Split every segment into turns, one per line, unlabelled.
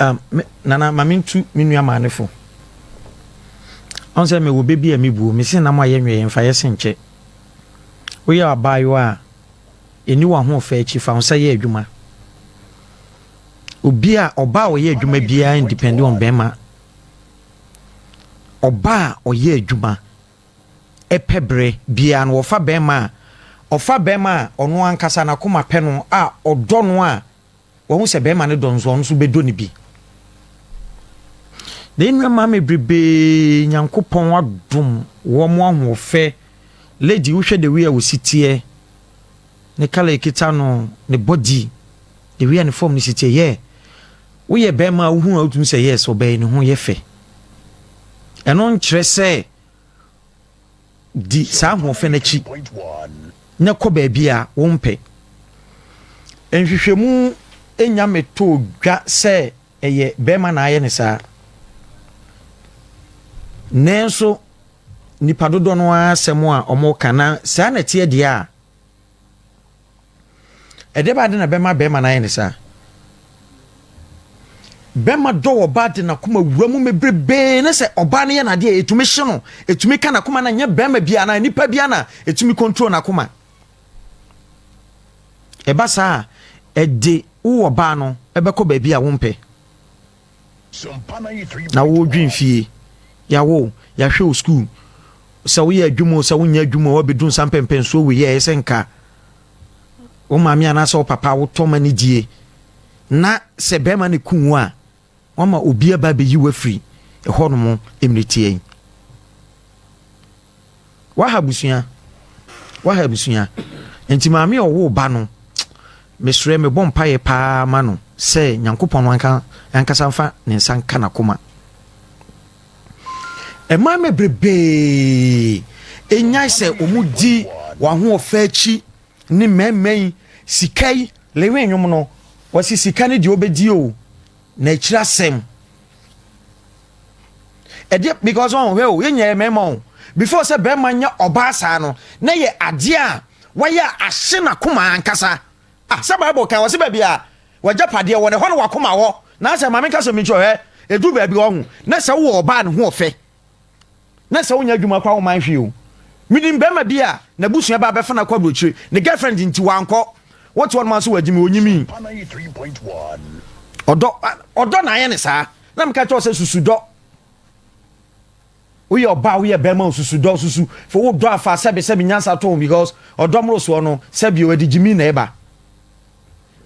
Um, me, nana, ma mentu me nua maa ne fo. Ɔn sɛ mewɔ bɛ bi a mebuo, mese nam a yɛnwɛ yɛmfa yɛ se nkyɛ. Woyɛ abaayewa a, ɛni w'ahoɔfɛ akyi, fa wo nsa yɛ adwuma. Obi a ɔbaa a ɔyɛ adwuma biara independent on bɛrima. Ɔbaa a ɔyɛ adwuma pɛ berɛ biara no wɔfa bɛrima a ɔfa bɛrima a ɔno ankasa n'akoma pɛ no a ɔdɔ no a wahu sɛ bɛrima no dɔ nso ɔno nso bɛdɔ no bi. Na nnua mmaa bebrebee Nyankopɔn adom wɔn ahoɔfɛ. Lady wohwɛ the way a wɔsi teɛ, ne colour ekita no, ne body, the way a ne form no si teɛ, yeah. Woyɛ bɛrima a wohu a wotumi sɛ yes ɔbaa yi ne ho yɛ fɛ. Ɛno nkyerɛ sɛ di saa ahoɔfɛ no akyi na kɔ baabi a wompɛ. Nhwehwɛmu nya metoo dwa sɛ ɛyɛ bɛrima na ayɛ ne saa. Nanso nipa dodoɔ no ara asɛm a wɔka na saa na ɛteɛ deɛ a Ɛdeɛ bɛn ade na ɛbɛma bɛrima no ayɛ ne saa? Bɛrima dɔ ɔbaa de n'akoma wura mu bebrebe ne sɛ ɔbaa no yɛ n'adeɛ ɛtumi hye no, ɛtumi ka n'akoma na nyɛ bɛrima biara na nipa biara na ɛtumi control n'akoma. Ɛba saa a, ɛde wo ɔbaa no ɛbɛkɔ baabi a wompɛ. Na wodwen fie, yɛawo wo, yɛahwɛ wo sukuu, sɛ woyɛ adwuma o, sɛ wonyɛ adwuma o, woabɛdu nsa mpɛmpɛnsoɔ wei a ɛyɛ sɛ nka wo maame anaasɛ wo papa wotɔ ma no die na sɛ bɛrima no ku wo a wama obi aba abɛyi wo afiri ɛhɔ nom mmerɛtia yi. Waha abusua, waha abusua. Nti maame a ɔwoo ba no, mesrɛ mebɔ mpaeɛ paa ma no sɛ Nyankopɔn no anka ankasa mfa ne nsa nka n'akoma. Mmaa bebrebee enyae sɛ wɔn di wɔn ahoɔfɛ akyi ne mmarima yi sika yi lewe nnwom no wɔsi sika ne deɛ ɔbɛdi o na akyiri asɛm. Ɛdeɛ because ɔn hwɛ o yɛn nyinaa yɛ mmarima o before sɛ barima nyɛ ɔbaa saa no na yɛ adeɛ a wayɛ a ahye n'akoma ankasa ah sɛ bible kan wɔsi baabi a wagyapadeɛ wɔ no ɛhɔ na wakoma wɔ na asɛ maame nka sɛ mi nkyɛn hɛ edu baabi ɔho na sɛ wowɔ ɔbaa ne ho ɔfɛ na sɛ wonya adwuma koraa woman hwee o menim bɛrima bi a n'abusua ba abɛfa no akɔ aburokyire ne girlfriend nti wankɔ wote hɔ nom nso wagyimi onyimi ɔdɔ ɔdɔ na ayɛ ne saa na meka kyerɛ sɛ susu dɔ woyɛ ɔbaa woyɛ bɛrima susu dɔ susu fo wo dɔ afa sɛbi sɛbi nyansa to because ɔdɔ mmoro soɔ no sɛbi o ɛde gyimi na ɛba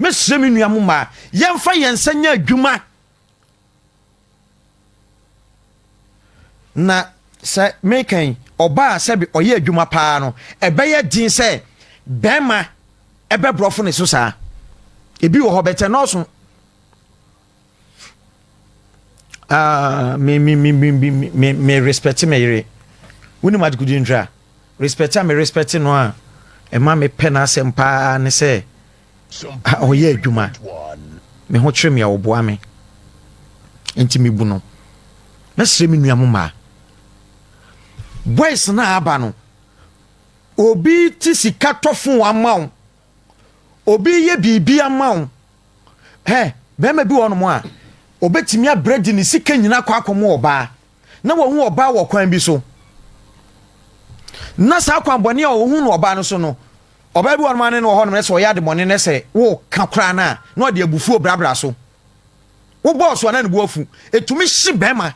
mesrɛ me nua mo mmaa yɛmfa yɛn nsa nyɛ adwuma Na sɛ meka yi, ɔbaa a sɛbe ɔyɛ adwuma paa no, ɛbɛyɛ den sɛ bɛrima ɛbɛborɔfo ne so saa. Ebi wɔ hɔ bɛtɛ nɔɔso. Ah, me me me me me me me respect me yere. Wonim adekudi ntra? Respect a me respect no a ɛma me pɛ n'asɛm paa ne sɛ ɔyɛ adwuma. Me ho kyerɛ me a ɔboa me. Nti mebu no. Mɛsrɛ me nua mo mmaa. Boys no a aba no, obi te sika tɔ fon ama wo. Obi yɛ biribi ama wo. Hɛ, bɛrima bi wɔ hɔnom a, obetumi abrɛ de ne sika nyinaa kɔ akɔma ɔbaa. Na wahu ɔbaa wɔ kwan bi so. Na saa kwan bɔne a ɔhu no ɔbaa no so no, Ɔbaa bi wɔ hɔnom a ne no wɔ hɔnom na sɛ ɔyɛ adebɔne na sɛ woka koraa no a, na ɔde abufuo brabra so. Wobɔɔ so a na ne bo afu. Ɛtumi hye bɛrima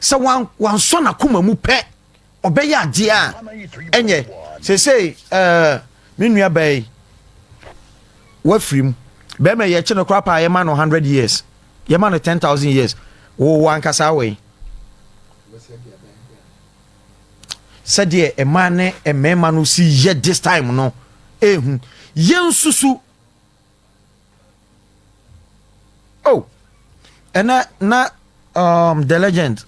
sɛ wansɔ n'akoma mu pɛ, ɔbɛyɛ adeɛ a ɛnyɛ. Seesei ɛɛ me nua baa yi wafiri mu. Bɛrima yi yɛkye no koraa paa yɛma no 100 years, yɛma no 10,000 years. Wo ankasa awɔ yi. Sɛdeɛ mmaa ne mmarima no si yɛ this time no ehu yɛn susu oh ɛnɛ na um, the legend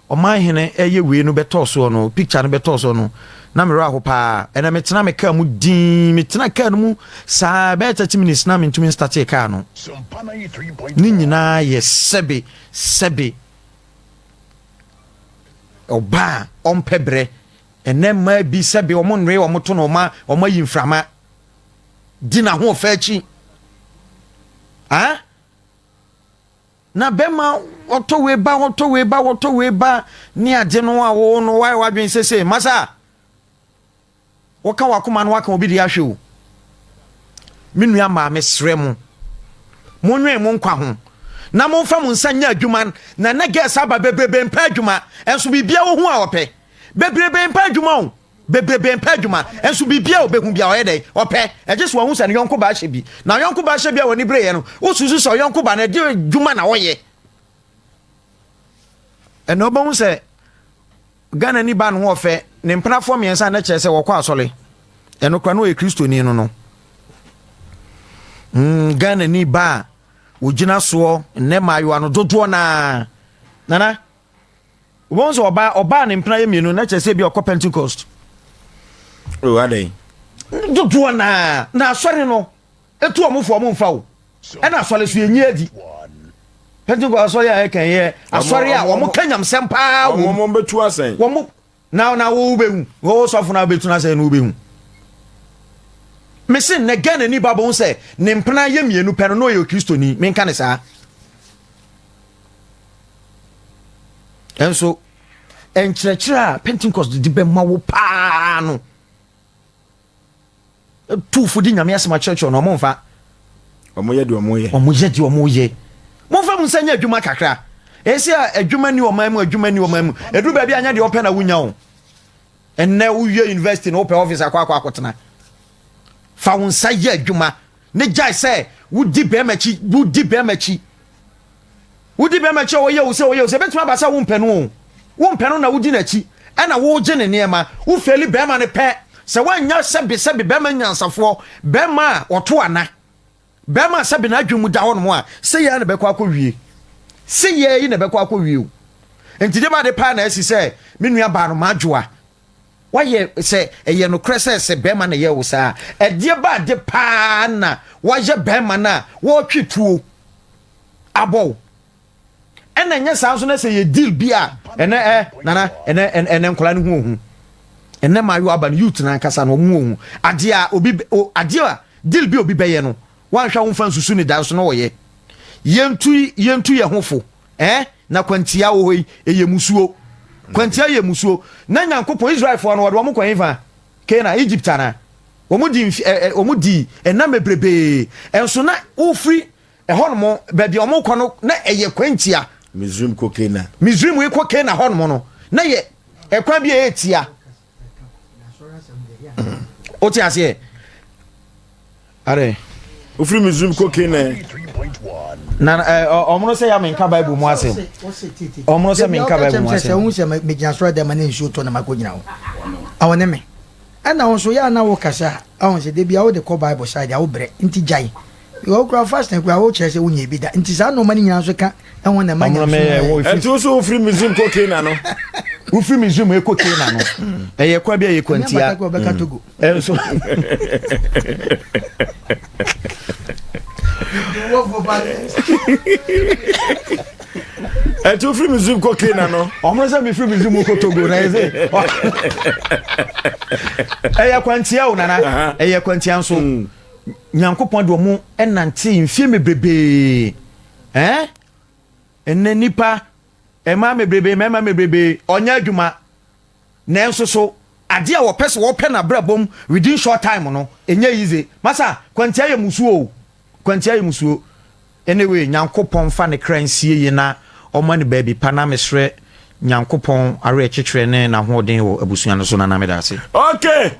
ɔman hene ɛyɛ wei no bɛtɔɔ soɔ no picture no bɛtɔɔ soɔ no na mmerɛ aho paa ɛnɛ metena me kaa mu din metena kaa no mu saa bɛyɛ 30 minutes na mentumi nstartee kaa no ne nyinaa yɛ sɛbe sɛbe Ɔbaa a ɔmpɛ brɛ. Ɛnɛ mmaa bi sɛbe wɔn nnoe wɔn to no wɔn wɔn ayi mframa di n'ahoɔfɛ akyi. Ah? Na bɛma wɔtɔ wei ba, wɔtɔ wei ba, wɔtɔ wei ba ne ade no a wo no wayɛ w'adwene sese masa. Woka w'akoma no waka obi de ahwɛ o. Me nua maa mesrɛ mo. Monwen mo nkwa ho. Na momfa mo nsa nyɛ adwuma na na girls aba bebrebe mpɛ adwuma. Ɛnso biribia wohu a ɔpɛ. Bebrebe mpɛ adwuma o. Bebrebe mpɛ adwuma. Ɛnso biribia ɔbɛhu bia ɔyɛ dɛn? Ɔpɛ. Ɛgye sɛ wahu sɛ ne yɔnko baa hyɛ bi. Na ɔyɔnko baa hyɛ bi a w'ani bereeɛ no, wosusu sɛ ɔyɔnko baa no ɛde adwuma na ɔyɛ. Ɛnna wobɛhu sɛ Ghana ni baa ne ho ɔfɛ, ne mpenafoɔ mmiɛnsa na kyerɛ sɛ wɔkɔ asɔre. Ɛno kora no ɔyɛ Kristoni no no. Ghana ni baa wɔgyina soɔ nnɛ mmaayewa no dodoɔ naa. Nana, wobɛhu sɛ ɔbaa ɔbaa ne mpena yɛ mmienu na kyerɛ sɛ bi ɔkɔ Pentecost.
O adɛn?
Dodoɔ naa na asɔre no etu wɔn fo wɔn mfa o. Ɛna asɔre so yɛnyi adi. Pentecost asɔre a ɛka yɛ asɔre a wɔn ka nyamsɛm paa wɔ
mu. Wɔn bɛtu asɛn.
Wɔn na na wo bɛhu wo sɔfo na wobɛtu asɛn no wobɛhu. Mese nnɛ Ghana ni ba bɔn sɛ ne mpena yɛ mmienu pɛ no na ɔyɛ Kristoni menka ne saa. Ɛnso nkyerɛkyerɛ a Pentecost de bɛma wo paa no tuufo de nyame asɛm akyerɛkyerɛ no ɔmo nfa.
Ɔmo yɛ deɛ ɔmo yɛ.
Ɔmo yɛ deɛ ɔmo yɛ. Momfa mo nsa nyɛ adwuma kakra. Esi a adwuma ni ɔman mu adwuma ni ɔman mu. Edu baabi a nyɛ deɛ ɔpɛ na wonya o. Ɛnnɛ wowie university na wopɛ office akɔ akɔ akɔtena. Fa wo nsa yɛ adwuma ne gyae sɛ wodi bɛrima akyi wodi bɛrima akyi. Wodi bɛrima akyi a ɔyɛ wo sɛ ɔyɛ wo sɛ ebetumi aba sɛ wompɛ no o. Wompɛ no na wodi n'akyi ɛna wogye ne nneɛma. Wofeeli bɛrima no pɛ sɛ woannya sɛbe sɛbe bɛrima nyansafoɔ bɛrima a ɔto ana. Bɛrima a sɛbe n'adwene mu da hɔnom a sɛ yɛ na bɛkɔ akɔwie. Sɛ yɛ yi na bɛkɔ akɔwie o. Nti de ba de paa na asi sɛ me nua baa no madwoa. Wayɛ sɛ ɛyɛ nokorɛ sɛ sɛ bɛrima na ɛyɛ wo saa a, ɛdeɛ ba ade paa na wayɛ bɛrima no a wɔretwe tuo abɔ wo. Ɛna ɛnyɛ saa nso na sɛ yɛ deal bi a ɛnɛ ɛ nana ɛnɛ ɛnɛ nkwadaa no ho ohu. Ɛnɛ maayewa aba no youth no ankasa no wɔn ho ohu. Adeɛ a obi adeɛ a deal bi a obi bɛyɛ no wanhwɛ a womfa nsusu ne da nso na ɔyɛ. Yɛntu yɛntu yɛn ho fo eh na kwantia wɔ hɔ yi ɛyɛ musuo. Kwantia yɛ musuo. Na Nyankopɔn Israelfoɔ no wɔde wɔn kɔ hefa? Canaan, Egypt anaa? Wɔn di mf ɛ ɛ wɔn di nna bebrebee. Ɛnso na wofiri ɛhɔnom baabi a wɔkɔ no na ɛyɛ kwantia.
Misraim kɔ Canaan.
Misraim kɔ Canaan hɔnom no na yɛ ɛkwan bi a ɛyɛ tia. Wote aseɛ? Are.
Wofiri Misraim kɔ Canaan.
Na ɔmo no sɛ ya menka Bible mu asɛm. Ɔmo no sɛ menka Bible mu asɛm.
Sɛ wohu sɛ megyina soro dɛm ne nsuo tɔ na makɔgyina hɔ. Awɔ ne me. Ɛna wo nso yɛ a na wokasa a, ɔhu sɛ da bia wode kɔ Bible side a wobrɛ nti gyae. Because wokura fasting kura wokyerɛ sɛ wonyɛ bi da. Nti saa nneɛma no nyinaa nso ka ɛho na ɛma nyamesom yɛ.
Ɛnti wo so wofiri Misraim kɔ Canaan no.
Wofiri Misraim kɔ Canaan no. Ɛyɛ kwan bi a ɛyɛ kwantia.
Ɛnyɛ Togo.
Ɛnso.
Ɛnti wofiri Misraim kɔ Canaan no.
Ɔmo sɛ mefiri Misraim kɔ Togo na ɛsɛ. Ɛyɛ kwantia o nana. Ɛyɛ kwantia nso. Mm. Nyankopɔn de ɔmo nante mfie mebrebee. Eh? Ɛnɛ nipa mmaa mebrebee mmarima mebrebee ɔnyɛ adwuma. Nanso so adeɛ a wɔpɛ sɛ wɔpɛ no abrabɔ mu within short time no ɛnyɛ easy. Masa, kwantia yɛ musuo o. Kwantia yɛ musuo. Anyway, Nyankopɔn mfa ne kra nsie yie na ɔma no baabi pa na mesrɛ Nyankopɔn awerɛkyekyerɛ ne n'ahoɔden wɔ abusua no so. Nana meda ase.
Okay.